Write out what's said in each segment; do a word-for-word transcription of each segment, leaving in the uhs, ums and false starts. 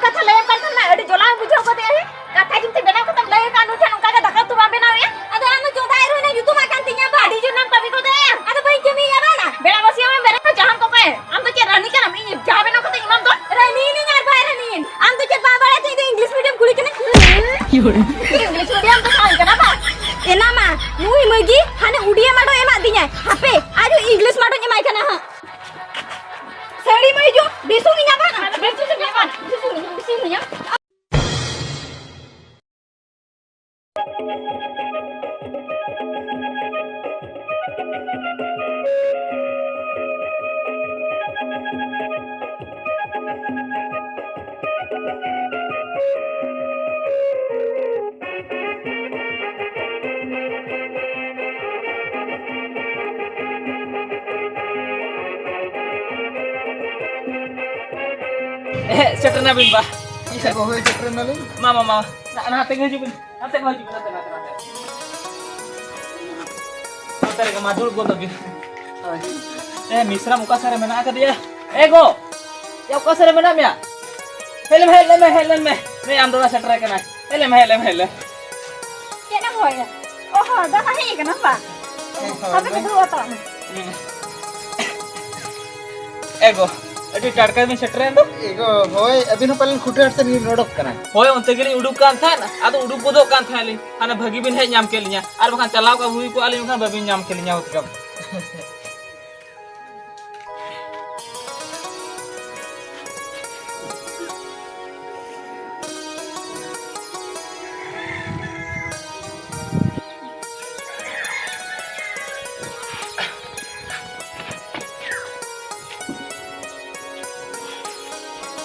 ᱠᱟᱛᱷᱟ ᱞᱟᱹᱭᱟᱢ ᱠᱟᱱ ᱠᱷᱟᱱ ᱢᱟ ᱟᱹᱰᱤ ᱡᱚᱞᱟ ᱵᱩᱡᱷᱟᱹᱣ ᱠᱟᱫᱮᱭᱟ᱾ ᱦᱮᱸ? ᱠᱟᱛᱷᱟ ᱡᱩᱫᱤ ᱵᱮᱱᱟᱣ ᱠᱟᱛᱮᱢ ᱞᱟᱹᱭ ᱟᱠᱟᱫ ᱱᱩᱭ ᱴᱷᱮᱱ ᱚᱱᱠᱟ ᱜᱮ ᱫᱟᱠᱟ ᱩᱛᱩ ᱵᱟᱢ ᱵᱮᱱᱟᱣᱮᱜᱼᱟ᱾ ᱟᱫᱚ ᱟᱢ ᱫᱚ ᱪᱚᱸᱫᱟᱭ ᱨᱮᱦᱚᱸ ᱧᱩᱛᱩᱢ ᱟᱠᱟᱱ ᱛᱤᱧᱟ ᱵᱟ᱾ ᱟᱹᱰᱤ ᱡᱳᱨ ᱱᱟᱢ ᱠᱟᱹᱢᱤ ᱜᱚᱫᱮᱜᱼᱟ᱾ ᱟᱫᱚ ᱵᱟᱹᱧ ᱠᱟᱹᱢᱤᱭᱮᱜᱼᱟ ᱵᱟᱝ ᱟ? ᱵᱮᱲᱟ ᱵᱟᱹᱥᱭᱟᱹᱢ ᱮᱢ ᱵᱮᱨᱮᱫ ᱠᱷᱟᱱ ᱡᱟᱦᱟᱱ ᱠᱚ ᱠᱚᱭ᱾ ᱟᱢ ᱫᱚ ᱪᱮᱫ ᱨᱟᱹᱱᱤ ᱠᱟᱱᱟᱢ? ᱤᱧ ᱡᱟᱦᱟᱸ ᱵᱮᱱᱟᱣ ᱠᱟᱛᱮ ᱤᱧ ᱮᱢᱟᱢ ᱫᱚ? ᱨᱟᱹᱱᱤ ᱱᱤᱧ ᱟᱨ ᱵᱟᱭ ᱨᱟᱹᱱᱤ᱾ ᱟᱢ ᱫᱚ ᱪᱮᱫ ᱵᱟᱢ ᱵᱟᱲᱟᱭ ᱛᱮ ᱤᱧ ᱫᱚ English medium ᱠᱩᱲᱤ ᱠᱟᱱᱟᱧ? English medium ᱫᱚ ᱵᱟᱝ ᱠᱟᱱᱟ ᱵᱟ᱾ ᱮᱱᱟ ᱢᱟ, ᱱᱩᱭ ᱢᱟᱹᱜᱤ ᱦᱟᱱᱮ ᱩᱰᱤᱭᱟ ᱢᱟᱰᱚ ᱮᱢᱟᱫ ᱫᱤᱧᱟᱭ᱾ ᱦᱟᱯᱮ, ᱟᱡ English ᱢᱟᱰᱚᱧ ᱮᱢᱟᱭ ᱠᱟᱱᱟ ᱦᱟᱸᱜ᱾ ᱥᱟᱹᱲᱤ ᱢᱟᱹᱭ ᱡᱚ, ᱵᱮᱥᱩᱜ ᱤᱧ ᱟᱵᱟᱱᱟ᱾ ᱵᱮᱥᱩᱜ ᱤᱧ ᱟᱵᱟᱱᱟ᱾ ᱵᱮᱥᱩᱜ ᱤᱧ ᱟᱵᱟᱱᱟ᱾ ᱮᱦᱮᱸ, ᱥᱮᱴᱮᱨ ᱱᱟᱵᱤᱱ ᱵᱟ᱾ ᱟᱪᱪᱷᱟ ᱜᱚ, ᱦᱳᱭ, ᱥᱮᱴᱮᱨ ᱱᱟᱞᱤᱧ᱾ ᱢᱟ, ᱢᱟ, ᱢᱟ, ᱱᱟ-, ᱱᱟᱛᱮ ᱜᱮ ᱦᱤᱡᱩᱜ ᱵᱤᱱ, ᱱᱟᱛᱮ ᱜᱮ ᱦᱤᱡᱩᱜ ᱵᱤᱱ, ᱱᱟᱛᱮ, ᱱᱟᱛᱮ, ᱱᱟᱛᱮ᱾ ᱱᱚᱛᱮ ᱨᱮᱜᱮ ᱢᱟ, ᱫᱩᱲᱩᱵ ᱜᱚᱫᱚᱜ ᱵᱤᱱ᱾ ᱦᱳᱭ᱾ ᱮ, ᱢᱤᱥᱨᱟᱢ ᱚᱠᱟ ᱥᱮᱫ ᱨᱮ ᱢᱮᱱᱟᱜ ᱟᱠᱟᱫᱮᱭᱟ? ᱮ ᱜᱚ, ᱭᱟ, ᱚᱠᱟ ᱥᱮᱫ ᱨᱮ ᱢᱮᱱᱟᱜ ᱢᱮᱭᱟ? ᱦᱮᱡ ᱞᱮᱢ, ᱦᱮᱡ ᱞᱮᱢ, ᱦᱮᱡ ᱞᱮᱢ, ᱦᱮᱡ ᱞᱮᱢ᱾ ᱱᱩᱭ ᱟᱢ ᱫᱟᱫᱟ ᱥᱮᱴᱮᱨ ᱟᱠᱟᱱᱟᱭ᱾ ᱦᱮᱡ ᱞᱮᱢ, ᱦᱮᱡ ᱞᱮᱢ, ᱦᱮᱡ ᱞᱮᱢ᱾ ᱪᱮᱫ ᱮᱢ ᱦᱚᱦᱚᱭᱟ? ᱚ ᱦᱚᱸ, ᱫᱟᱫᱟ ᱦᱮᱡ ᱟᱠᱟᱱᱟᱢ ᱵᱟ? ᱦᱮᱸ, ᱦᱳᱭ, ᱦᱟᱯᱮ ᱦᱳᱭ᱾ ᱫᱩᱲᱩᱵ ᱦᱟᱛᱟᱲᱚᱜ ᱢᱮ᱾ ᱦᱩᱸ᱾ ᱮ ᱜᱚ, ᱟᱹᱰᱤ ᱴᱟᱴᱠᱟ ᱵᱤᱱ ᱥᱮᱴᱮᱨᱮᱱ ᱫᱚ? ᱮ ᱜᱚ, ᱦᱳᱭ, ᱟᱹᱵᱤᱱ ᱦᱚᱸ ᱯᱟᱞᱮᱱ ᱠᱷᱩᱴᱟᱹ ᱦᱟᱴ ᱥᱮᱫ ᱵᱤᱱ ᱚᱰᱚᱠ ᱠᱟᱱᱟ᱾ ᱦᱳᱭ, ᱚᱱᱛᱮ ᱜᱮᱞᱤᱧ ᱩᱰᱩᱠ ᱠᱟᱱ ᱛᱟᱦᱮᱸᱫ, ᱟᱫᱚ ᱩᱰᱩᱠ ᱜᱚᱫᱚᱜ ᱠᱟᱱ ᱛᱟᱦᱮᱸᱫ ᱞᱤᱧ᱾ ᱦᱟᱱᱮ ᱵᱷᱟᱹᱜᱤ ᱵᱤᱱ ᱦᱮᱡ ᱧᱟᱢ ᱠᱮᱫ ᱞᱤᱧᱟ, ᱟᱨ ᱵᱟᱠᱷᱟᱱ ᱪᱟᱞᱟᱣ ᱠᱚᱜ ᱦᱩᱭ ᱠᱚᱜᱼᱟ ᱞᱤᱧ, ᱵᱟᱠᱷᱟᱱ ᱵᱟᱹᱵᱤᱱ ᱧᱟᱢ ᱠᱮᱫ ᱞᱤᱧᱟ ᱦᱩᱛᱠᱟᱹᱢ᱾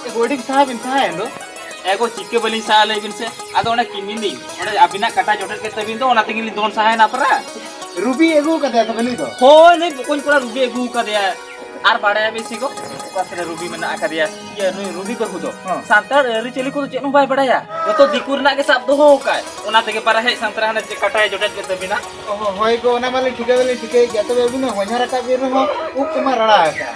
ᱮ ᱜᱚ, ᱟᱹᱰᱤ ᱥᱟᱦᱟ ᱵᱤᱱ ᱥᱟᱦᱟᱭᱮᱱ ᱫᱚ᱾ ᱮ ᱜᱚ, ᱪᱤᱠᱟᱹ ᱵᱟᱹᱞᱤᱧ ᱥᱟᱦᱟ ᱞᱟᱹᱭ ᱵᱤᱱ ᱥᱮ? ᱟᱫᱚ ᱚᱱᱮ ᱠᱤᱱ ᱫᱤᱱ ᱚᱸᱰᱮ ᱟᱹᱵᱤᱱᱟᱜ ᱠᱟᱴᱟ ᱡᱚᱴᱮᱫ ᱠᱮᱫ ᱛᱟᱹᱵᱤᱱ ᱫᱚ, ᱚᱱᱟ ᱛᱮᱜᱮ ᱞᱤᱧ ᱫᱚᱱ ᱥᱟᱦᱟᱭᱮᱱᱟ ᱯᱟᱨᱟ᱾ ᱨᱩᱵᱤ ᱟᱹᱜᱩ ᱠᱟᱫᱮᱭᱟ ᱛᱚᱵᱮ ᱱᱩᱭ ᱫᱚ? ᱦᱳᱭ, ᱱᱩᱭ ᱵᱚᱠᱚᱧ ᱠᱚᱲᱟ ᱨᱩᱵᱤ ᱟᱹᱜᱩ ᱠᱟᱫᱮᱭᱟ᱾ ᱟᱨ ᱵᱟᱲᱟᱭᱟᱵᱤᱱ ᱥᱮ ᱜᱚ, ᱚᱠᱟ ᱥᱮᱫ ᱨᱮ ᱨᱩᱵᱤ ᱢᱮᱱᱟᱜ ᱟᱠᱟᱫᱮᱭᱟ? ᱤᱭᱟᱹ, ᱱᱩᱭ ᱨᱩᱵᱤ ᱵᱟᱹᱦᱩ ᱫᱚ ᱦᱚᱸ᱾ ᱥᱟᱱᱛᱟᱲ ᱟᱹᱨᱤᱪᱟᱹᱞᱤ ᱠᱚᱫᱚ ᱪᱮᱫ ᱦᱚᱸ ᱵᱟᱭ ᱵᱟᱲᱟᱭᱟ, ᱡᱚᱛᱚ ᱫᱤᱠᱩ ᱨᱮᱱᱟᱜ ᱜᱮ ᱥᱟᱵ ᱫᱚᱦᱚ ᱟᱠᱟᱫ᱾ ᱚᱱᱟ ᱛᱮᱜᱮ ᱯᱟᱨᱟ ᱦᱮᱡ ᱥᱟᱱᱛᱟᱲ ᱦᱟᱱᱮ ᱪᱮᱫ ᱠᱟᱴᱟᱭ ᱡᱚᱴᱮᱫ ᱠᱮᱫ ᱛᱟᱹᱵᱤᱱᱟ᱾ ᱚ, ᱦᱳᱭ ᱜᱚ, ᱚᱱᱟ ᱢᱟᱞᱤᱧ ᱴᱷᱤᱠᱟᱹ ᱫᱚᱞᱤᱧ ᱴᱷᱤᱠᱟᱹᱭᱮᱫ ᱜᱮᱭᱟ, ᱛᱚᱵᱮ ᱟᱹᱵᱤᱱ ᱢᱟ ᱦᱚᱧᱦᱟᱨ ᱟᱠᱟᱫ ᱵᱤᱱ ᱨᱮᱦᱚᱸ ᱩᱵ ᱠᱚᱢᱟ ᱨᱟᱲᱟ ᱟᱠᱟᱫᱼᱟ᱾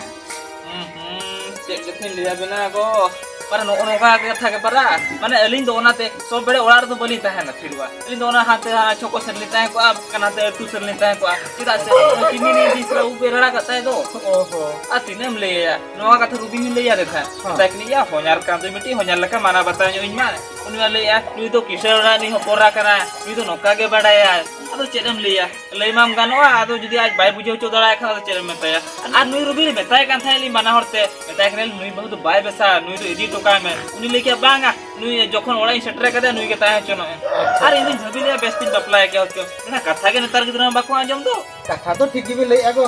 ᱦᱩᱸ, ᱦᱩᱸ, ᱪᱮᱫ ᱪᱮᱫ ᱞᱤᱧ ᱞᱟᱹᱭᱟ ᱵᱮᱱᱟ ᱜᱚ, ᱢᱟᱱᱮ ᱱᱚᱜᱼᱚ ᱱᱚᱝᱠᱟ ᱜᱮ ᱠᱟᱛᱷᱟ ᱜᱮ ᱯᱟᱨᱟ᱾ ᱢᱟᱱᱮ ᱟᱹᱞᱤᱧ ᱫᱚ ᱚᱱᱟᱛᱮ ᱥᱚᱵ ᱵᱮᱲᱮ ᱚᱲᱟᱜ ᱨᱮᱫᱚ ᱵᱟᱹᱞᱤᱧ ᱛᱟᱦᱮᱱᱟ ᱛᱷᱤᱨ ᱵᱟ᱾ ᱟᱹᱞᱤᱧ ᱫᱚ ᱚᱱᱟ ᱦᱟᱱᱛᱮ ᱦᱟᱱᱟ ᱪᱷᱚᱠᱚ ᱥᱮᱫ ᱞᱤᱧ ᱛᱟᱦᱮᱸ ᱠᱚᱜᱼᱟ, ᱵᱟᱠᱷᱟᱱ ᱦᱟᱱᱛᱮ ᱟᱹᱛᱩ ᱥᱮᱫ ᱞᱤᱧ ᱛᱟᱦᱮᱸ ᱠᱚᱜᱼᱟ᱾ ᱪᱮᱫᱟᱜ ᱥᱮ ᱩᱱᱤ ᱠᱤᱢᱤᱱ ᱤᱧ ᱫᱤᱥ ᱨᱮ ᱩᱵ ᱮ ᱨᱟᱲᱟ ᱠᱟᱜ ᱛᱟᱭ ᱫᱚ᱾ ᱚᱦᱚ᱾ ᱟᱨ ᱛᱤᱱᱟᱹᱜ ᱮᱢ ᱞᱟᱹᱭᱟ? ᱱᱚᱣᱟ ᱠᱟᱛᱷᱟ ᱨᱩᱵᱤᱱ ᱞᱟᱹᱭᱟ ᱨᱮ ᱛᱟᱦᱮᱸᱫ᱾ ᱦᱚᱸ᱾ ᱢᱮᱛᱟᱭ ᱠᱟᱹᱱᱟᱹᱧ, "ᱭᱟ ᱦᱚᱧᱦᱟᱨ ᱠᱟᱱ ᱫᱚ ᱢᱤᱫᱴᱤᱡ ᱦᱚᱧᱦᱟᱨ ᱞᱮᱠᱟ ᱢᱟᱱᱟᱣ ᱵᱟᱛᱟᱣ ᱧᱚᱜ ᱤᱧ ᱢᱟ᱾" ᱩᱱᱤ ᱢᱟ ᱞᱟᱹᱭᱮᱜᱼᱟ, "ᱱᱩᱭ ᱫᱚ ᱠᱤᱥᱟᱹᱬ ᱚᱲᱟᱜ ᱨᱤᱱᱤᱡ ᱦᱚᱯᱚᱱ ᱮᱨᱟ ᱠᱟᱱᱟᱭ, ᱱᱩᱭ ᱫᱚ ᱱᱚᱝᱠᱟ ᱜᱮ ᱵᱟᱰᱟᱭᱟᱭ᱾" ᱟᱫᱚ ᱪᱮᱫ ᱮᱢ ᱞᱟᱹᱭᱟ? ᱞᱟᱹᱭ ᱢᱟᱢ ᱜᱟᱱᱚᱜᱼᱟ, ᱟᱫᱚ ᱡᱩᱫᱤ ᱟᱡ ᱵᱟᱭ ᱵᱩᱡᱷᱟᱹᱣ ᱦᱚᱪᱚ ᱫᱟᱲᱮᱭᱟᱜ ᱠᱷᱟᱱ ᱟᱫᱚ ᱪᱮᱫ ᱮᱢ ᱢᱮᱛᱟᱭᱟ? ᱟᱨ ᱱᱩᱭ ᱨᱩᱵᱤᱱ ᱢᱮᱛᱟᱭ ᱠᱟᱱ ᱛᱟᱦᱮᱸᱫ ᱞᱤᱧ ᱵᱟᱱᱟ ᱦᱚᱲ ᱛᱮ, ᱢᱮᱛᱟᱭ ᱠᱟᱱᱟᱞᱤᱧ, "ᱱᱩᱭ ᱵᱟᱹᱦᱩ ᱫᱚ ᱵᱟᱭ ᱵᱮᱥᱟ, ᱱᱩᱭ ᱫᱚ ᱤᱫᱤ ᱦᱚᱴᱚ ᱠᱟᱭ ᱢᱮ᱾" ᱩᱱᱤ ᱞᱟᱹᱭ ᱠᱮᱫᱟ, "ᱵᱟᱝᱟ, ᱱᱩᱭ ᱡᱚᱠᱷᱚᱱ ᱚᱲᱟᱜ ᱤᱧ ᱥᱮᱴᱮᱨ ᱠᱟᱫᱮᱭᱟ, ᱱᱩᱭ ᱜᱮ ᱛᱟᱦᱮᱸ ᱦᱚᱪᱚᱱᱚᱜ ᱮ᱾" ᱟᱨ ᱤᱧ ᱫᱩᱧ ᱵᱷᱟᱹᱵᱤ ᱞᱮᱫᱼᱟ, ᱵᱮᱥ ᱛᱤᱧ ᱵᱟᱯᱞᱟᱭᱟ ᱠᱮᱣᱟ ᱠᱮᱣᱟ᱾ ᱢᱮᱱᱠᱷᱟᱱ ᱠᱟᱛᱷᱟ ᱜᱮ ᱱᱮᱛᱟᱨ ᱜᱤᱫᱽᱨᱟᱹ ᱢᱟ ᱵᱟᱠᱚ ᱟᱸᱡᱚᱢ ᱫᱚ᱾ ᱠᱟᱛᱷᱟ ᱫᱚ ᱴᱷᱤᱠ ᱜᱮᱵᱤᱱ ᱞᱟᱹᱭᱮᱫᱼᱟ ᱜᱚ᱾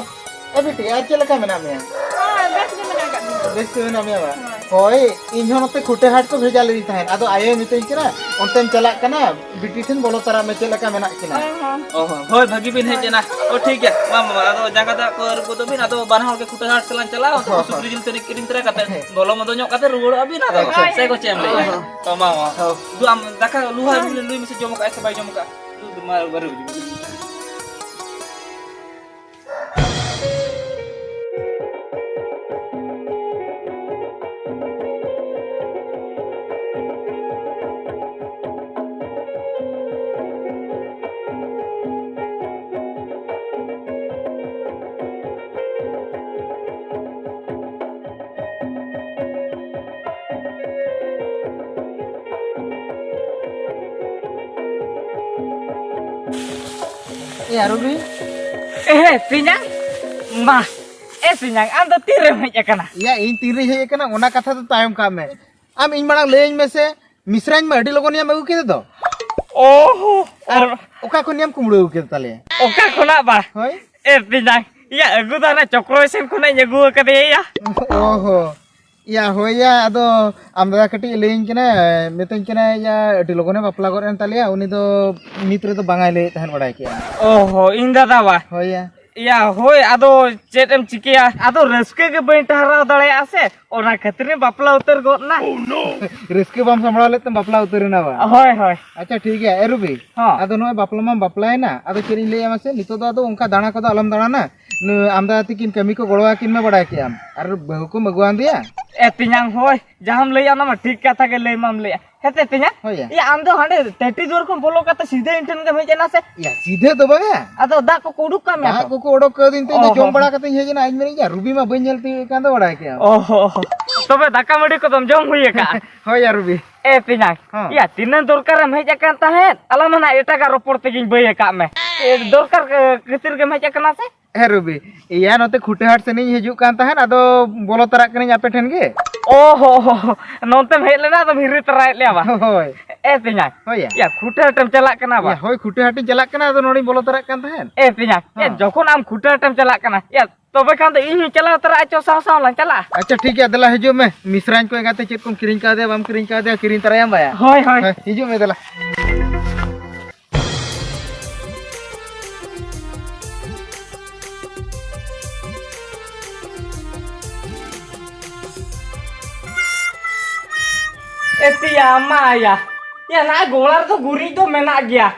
ᱮ ᱵᱤᱴᱤ, ᱟᱨ ᱪᱮᱫ ᱞᱮᱠᱟ ᱢᱮᱱᱟᱜ ᱢᱮᱭᱟ? ᱦᱳᱭ, ᱵᱮᱥ ᱜᱮ ᱢᱮᱱᱟᱜ ᱟᱠᱟᱫ ᱞᱤᱧᱟ᱾ ᱵᱮᱥ ᱜᱮ ᱢᱮᱱᱟᱜ ᱢᱮᱭᱟ ᱵᱟ? ᱦᱳᱭ᱾ ᱦᱳᱭ, ᱤᱧ ᱦᱚᱸ ᱱᱚᱛᱮ ᱠᱷᱩᱴᱟᱹ ᱦᱟᱴ ᱠᱚ ᱵᱷᱮᱡᱟ ᱞᱤᱫᱤᱧ ᱛᱟᱦᱮᱸᱫ, ᱟᱫᱚ ᱟᱭᱳᱭ ᱢᱤᱛᱟᱹᱧ ᱠᱟᱱᱟ, "ᱚᱱᱛᱮᱢ ᱪᱟᱞᱟᱜ ᱠᱟᱱᱟ, ᱵᱤᱴᱤ ᱴᱷᱮᱱ ᱵᱚᱞᱚ ᱛᱚᱨᱟᱜ ᱢᱮ, ᱪᱮᱫ ᱞᱮᱠᱟ ᱢᱮᱱᱟᱜ ᱠᱤᱱᱟ?" ᱦᱳᱭ, ᱦᱳᱭ᱾ ᱚ ᱦᱚᱸ, ᱦᱳᱭ, ᱵᱷᱟᱹᱜᱤ ᱵᱤᱱ ᱦᱮᱡ ᱮᱱᱟ᱾ ᱚ, ᱴᱷᱤᱠ ᱜᱮᱭᱟ, ᱢᱟ, ᱢᱟ, ᱢᱟ, ᱟᱫᱚ ᱡᱟᱸᱜᱟ ᱫᱟᱜ ᱠᱚ ᱟᱹᱨᱩᱵ ᱜᱚᱫᱚᱜ ᱵᱤᱱ, ᱟᱫᱚ ᱵᱟᱱᱟ ᱦᱚᱲ ᱜᱮ ᱠᱷᱩᱴᱟᱹ ᱦᱟᱴ ᱥᱮᱫ ᱞᱟᱝ ᱪᱟᱞᱟᱜᱼᱟ, ᱚᱱᱛᱮ ᱦᱳᱭ, ᱠᱷᱚᱱ ᱦᱳᱭ᱾ ᱥᱩᱠᱨᱤ ᱡᱤᱞ ᱛᱟᱹᱱᱤᱡ ᱠᱤᱨᱤᱧ ᱛᱚᱨᱟ ᱠᱟᱛᱮ ᱦᱮᱸ᱾ ᱵᱚᱞᱚ ᱢᱚᱫᱚ ᱧᱚᱜ ᱠᱟᱛᱮ ᱨᱩᱣᱟᱹᱲᱚᱜ ᱟᱹᱵᱤᱱ, ᱟᱫᱚ ᱟᱪᱪᱷᱟ᱾ ᱥᱮ ᱠᱚ ᱪᱮᱫ ᱮᱢ ᱞᱟᱹᱭᱟ? ᱦᱳᱭ, ᱦᱳᱭ᱾ ᱛᱚ, ᱢᱟ, ᱢᱟ᱾ ᱦᱳᱭ᱾ ᱫᱩ, ᱟᱢ ᱫᱟᱠᱟ ᱞᱩ ᱦᱟᱸᱜ ᱦᱳᱭ᱾ ᱞᱩᱭ ᱢᱮᱥᱮ, ᱡᱚᱢ ᱠᱟᱜᱼᱟᱭ ᱥᱮ ᱵᱟᱭ ᱡᱚᱢ ᱠᱟᱜᱼᱟ? ᱫᱩ, ᱫᱩ, ᱢᱟ, ᱟᱹᱨᱩᱵ ᱦᱤᱡᱩᱜ ᱢᱮ᱾ ᱮ ᱟᱨᱩᱵᱤ᱾ ᱮ ᱛᱮᱧᱟᱝ, ᱢᱟ᱾ ᱮ ᱛᱮᱧᱟᱝ, ᱟᱢ ᱫᱚ ᱛᱤᱨᱮᱢ ᱦᱮᱡ ᱟᱠᱟᱱᱟ? ᱭᱟ, ᱤᱧ ᱛᱤᱨᱮᱧ ᱦᱮᱡ ᱟᱠᱟᱱᱟ, ᱚᱱᱟ ᱠᱟᱛᱷᱟ ᱫᱚ ᱛᱟᱭᱚᱢ ᱠᱟᱜ ᱢᱮ᱾ ᱟᱢ ᱤᱧ ᱢᱟᱲᱟᱝ ᱞᱟᱹᱭᱟᱹᱧ ᱢᱮᱥᱮ, ᱢᱤᱥᱨᱟᱧ ᱢᱟ ᱟᱹᱰᱤ ᱞᱚᱜᱚᱱ ᱭᱟᱢ ᱟᱹᱜᱩ ᱠᱮᱫᱮ ᱫᱚ? ᱚᱦᱚ, ᱟᱨ ᱚᱠᱟ ᱠᱷᱚᱱ ᱭᱟᱢ ᱠᱩᱢᱵᱽᱲᱩ ᱟᱹᱜᱩ ᱠᱮᱫᱮ ᱛᱟᱞᱮᱭᱟ? ᱚᱠᱟ ᱠᱷᱚᱱᱟᱜ ᱵᱟ? ᱦᱳᱭ᱾ ᱮ ᱛᱮᱧᱟᱝ, ᱭᱟ, ᱟᱹᱜᱩ ᱫᱚ ᱦᱟᱱᱟ ᱪᱚᱠᱨᱚᱭ ᱥᱮᱱ ᱠᱷᱚᱱᱟᱜ ᱤᱧ ᱟᱹᱜᱩ ᱟᱠᱟᱫᱮᱭᱟ, ᱭᱟ᱾ ᱚᱦᱚ᱾ ᱭᱟ, ᱦᱳᱭ ᱭᱟ, ᱟᱫᱚ ᱟᱢ ᱫᱟᱫᱟ ᱠᱟᱹᱴᱤᱡ ᱮ ᱞᱟᱹᱭᱟᱹᱧ ᱠᱟᱱᱟ, ᱢᱤᱛᱟᱹᱧ ᱠᱟᱱᱟᱭ, ᱭᱟ, ᱟᱹᱰᱤ ᱞᱚᱜᱚᱱᱮ ᱵᱟᱯᱞᱟ ᱜᱚᱫ ᱮᱱ ᱛᱟᱞᱮᱭᱟ, ᱩᱱᱤ ᱫᱚ ᱱᱤᱛ ᱨᱮᱫᱚ ᱵᱟᱝᱟᱭ ᱞᱟᱹᱭᱮᱫ ᱛᱟᱦᱮᱸᱫ, ᱵᱟᱲᱟᱭ ᱠᱮᱜᱼᱟ᱾ ᱚᱦᱚ, ᱤᱧ ᱫᱟᱫᱟ ᱵᱟ? ᱦᱳᱭ ᱭᱟ᱾ ᱭᱟ, ᱦᱳᱭ, ᱟᱫᱚ ᱪᱮᱫ ᱮᱢ ᱪᱤᱠᱟᱹᱭᱟ? ᱟᱫᱚ ᱨᱟᱹᱥᱠᱟᱹ ᱜᱮ ᱵᱟᱹᱧ ᱴᱷᱟᱦᱨᱟᱣ ᱫᱟᱲᱮᱭᱟᱜᱼᱟ ᱥᱮ, ᱚᱱᱟ ᱠᱷᱟᱹᱛᱤᱨ ᱤᱧ ᱵᱟᱯᱞᱟ ᱩᱛᱟᱹᱨ ᱜᱚᱫ ᱱᱟ᱾ ᱨᱟᱹᱥᱠᱟᱹ ᱵᱟᱢ ᱥᱟᱢᱵᱲᱟᱣ ᱞᱮᱫ ᱛᱮᱢ ᱵᱟᱯᱞᱟ ᱩᱛᱟᱹᱨ ᱮᱱᱟ ᱵᱟ? ᱦᱳᱭ, ᱦᱳᱭ᱾ ᱟᱪᱪᱷᱟ, ᱴᱷᱤᱠ ᱜᱮᱭᱟ, ᱮ ᱨᱩᱵᱤ᱾ ᱦᱚᱸ᱾ ᱟᱫᱚ ᱱᱚᱜᱼᱚᱭ ᱵᱟᱯᱞᱟ ᱢᱟᱢ ᱵᱟᱯᱞᱟᱭᱮᱱᱟ, ᱟᱫᱚ ᱪᱮᱫ ᱤᱧ ᱞᱟᱹᱭᱟ ᱢᱟᱥᱮ, ᱱᱤᱛᱚᱜ ᱫᱚ ᱟᱫᱚ ᱚᱱᱠᱟ ᱫᱟᱬᱟ ᱠᱚᱫᱚ ᱟᱞᱚᱢ ᱫᱟᱬᱟᱱᱟ᱾ ᱱᱩᱭ ᱟᱢᱫᱟ ᱛᱤᱠᱤᱱ ᱠᱟᱹᱢᱤ ᱠᱚ ᱜᱚᱲᱚ ᱟᱹᱠᱤᱱ ᱢᱮ, ᱵᱟᱲᱟᱭ ᱠᱮᱜᱼᱟᱢ᱾ ᱟᱨ ᱵᱟᱹᱦᱩ ᱠᱚᱢ ᱟᱹᱜᱩᱣᱟᱫᱮᱭᱟ? ᱮ ᱛᱮᱧᱟᱝ, ᱦᱳᱭ, ᱡᱟᱦᱟᱸᱢ ᱞᱟᱹᱭᱟ ᱚᱱᱟ ᱢᱟ ᱴᱷᱤᱠ ᱠᱟᱛᱷᱟ ᱜᱮ ᱞᱟᱹᱭ ᱢᱟᱢ ᱞᱟᱹᱭᱟ᱾ ᱦᱮᱸ ᱛᱮ ᱛᱮᱧᱟᱝ? ᱦᱳᱭ ᱭᱟ᱾ ᱭᱟ, ᱟᱢ ᱫᱚ ᱦᱟᱸᱰᱮ ᱴᱟᱹᱴᱤ ᱫᱩᱣᱟᱹᱨ ᱠᱷᱚᱱ ᱵᱚᱞᱚ ᱠᱟᱛᱮ ᱥᱤᱫᱷᱟᱹ ᱤᱧ ᱴᱷᱮᱱ ᱜᱮᱢ ᱦᱮᱡ ᱮᱱᱟ ᱥᱮ? ᱭᱟ, ᱥᱤᱫᱷᱟᱹ ᱫᱚ ᱵᱟᱝᱟ᱾ ᱟᱫᱚ ᱫᱟᱜ ᱠᱚᱠᱚ ᱩᱰᱩᱠ ᱠᱟᱜ ᱢᱮᱭᱟ ᱫᱟᱜ ᱛᱚ? ᱠᱚᱠᱚ ᱚᱰᱚᱠ ᱠᱟᱹᱫᱤᱧ ᱛᱮ ᱤᱧ ᱫᱚ ᱚ ᱡᱚᱢ ᱦᱚᱸ᱾ ᱵᱟᱲᱟ ᱠᱟᱛᱮᱧ ᱦᱮᱡ ᱮᱱᱟ, ᱟᱡ ᱢᱮᱱᱮᱫ, "ᱭᱟ, ᱨᱩᱵᱤ ᱢᱟ ᱵᱟᱹᱧ ᱧᱮᱞ ᱛᱤᱭᱳᱜ ᱠᱟᱱ ᱫᱚ", ᱵᱟᱲᱟᱭ ᱠᱮᱜᱼᱟᱢ᱾ ᱚ ᱦᱚᱸ ᱦᱚᱸ᱾ ᱛᱚᱵᱮ ᱫᱟᱠᱟ ᱢᱟᱹᱰᱤ ᱠᱚᱫᱚᱢ ᱡᱚᱢ ᱦᱩᱭ ᱟᱠᱟᱜᱼᱟ? ᱦᱳᱭ ᱭᱟ, ᱨᱩᱵᱤ᱾ ᱮ ᱛᱮᱧᱟᱝ, ᱦᱚᱸ᱾ ᱭᱟ, ᱛᱤᱱᱟᱹᱜ ᱫᱚᱨᱠᱟᱨᱮᱢ ᱦᱮᱡ ᱟᱠᱟᱱ ᱛᱟᱦᱮᱸᱫ, ᱟᱞᱟᱝ ᱢᱟ ᱱᱟᱜ ᱮᱴᱟᱜᱟᱜ ᱨᱚᱯᱚᱲ ᱛᱮᱜᱤᱧ ᱵᱟᱹᱭ ᱟᱠᱟᱫ ᱢᱮ᱾ ᱮ, ᱫᱚᱨᱠᱟᱨ, ᱮ, ᱠᱷᱟᱹᱛᱤᱨ ᱜᱮᱢ ᱦᱮᱡ ᱟᱠᱟᱱᱟ ᱥᱮ? ᱦᱮᱸ ᱨᱩᱵᱤ, ᱤᱭᱟ, ᱱᱚᱛᱮ ᱠᱷᱩᱴᱟᱹ ᱦᱟᱴ ᱥᱮᱱᱤᱧ ᱦᱤᱡᱩᱜ ᱠᱟᱱ ᱛᱟᱦᱮᱸᱫ, ᱟᱫᱚ ᱵᱚᱞᱚ ᱛᱟᱨᱟᱜ ᱠᱟᱹᱱᱟᱹᱧ ᱟᱯᱮ ᱴᱷᱮᱱ ᱜᱮ᱾ ᱚ ᱦᱚ ᱦᱚ, ᱱᱚᱛᱮᱢ ᱦᱮᱡ ᱞᱮᱱᱟ, ᱟᱫᱚᱢ ᱦᱤᱨᱤ ᱛᱟᱨᱟᱭᱮᱫ ᱞᱮᱭᱟ ᱵᱟ? ᱦᱳᱭ᱾ ᱮ ᱛᱮᱧᱟᱝ, ᱦᱳᱭ ᱭᱟ᱾ ᱭᱟ, ᱠᱷᱩᱴᱟᱹ ᱦᱟᱴᱮᱢ ᱪᱟᱞᱟᱜ ᱠᱟᱱᱟ ᱵᱟ? ᱭᱟ, ᱦᱳᱭ, ᱠᱷᱩᱴᱟᱹ ᱦᱟᱴᱤᱧ ᱪᱟᱞᱟᱜ ᱠᱟᱱᱟ, ᱟᱫᱚ ᱱᱚᱰᱮᱧ ᱵᱚᱞᱚ ᱛᱟᱨᱟᱜ ᱠᱟᱱ ᱛᱟᱦᱮᱸᱫ᱾ ᱮ ᱛᱮᱧᱟᱝ, ᱭᱟ, ᱦᱮᱸ᱾ ᱡᱚᱠᱷᱚᱱ ᱟᱢ ᱠᱷᱩᱴᱟᱹ ᱦᱟᱴᱮᱢ ᱪᱟᱞᱟᱜ ᱠᱟᱱᱟ, ᱭᱟ, ᱛᱚᱵᱮ ᱠᱷᱟᱱ ᱫᱚ ᱤᱧ ᱦᱚᱸᱧ ᱪᱟᱞᱟᱣ ᱛᱟᱨᱟᱜᱼᱟ, ᱪᱚ ᱥᱟᱶ ᱥᱟᱶ ᱞᱟᱝ ᱪᱟᱞᱟᱜᱼᱟ᱾ ᱟᱪᱪᱷᱟ, ᱴᱷᱤᱠ ᱜᱮᱭᱟ, ᱫᱮᱞᱟ ᱦᱤᱡᱩᱜ ᱢᱮ, ᱢᱤᱥᱨᱟᱧ ᱠᱚ ᱮᱸᱜᱟᱛᱮ ᱪᱮᱫ ᱠᱚᱢ ᱠᱤᱨᱤᱧ ᱠᱟᱣᱫᱮᱭᱟ, ᱵᱟᱢ ᱠᱤᱨᱤᱧ ᱠᱟᱣᱫᱮᱭᱟ, ᱠᱤᱨᱤᱧ ᱛᱟᱨᱟᱭᱟᱢ ᱵᱟᱭᱟ᱾ ᱦᱳᱭ, ᱦᱳᱭ᱾ ᱦᱮᱸ, ᱦᱤᱡᱩᱜ ᱢᱮ, ᱫᱮᱞᱟ᱾ ᱮᱛᱤᱭᱟ ᱢᱟᱭᱟ᱾ ᱭᱟ, ᱱᱚᱣᱟ ᱜᱚᱲᱟ ᱨᱮᱫᱚ ᱜᱩᱨᱤᱡ ᱫᱚ ᱢᱮᱱᱟᱜ ᱜᱮᱭᱟ᱾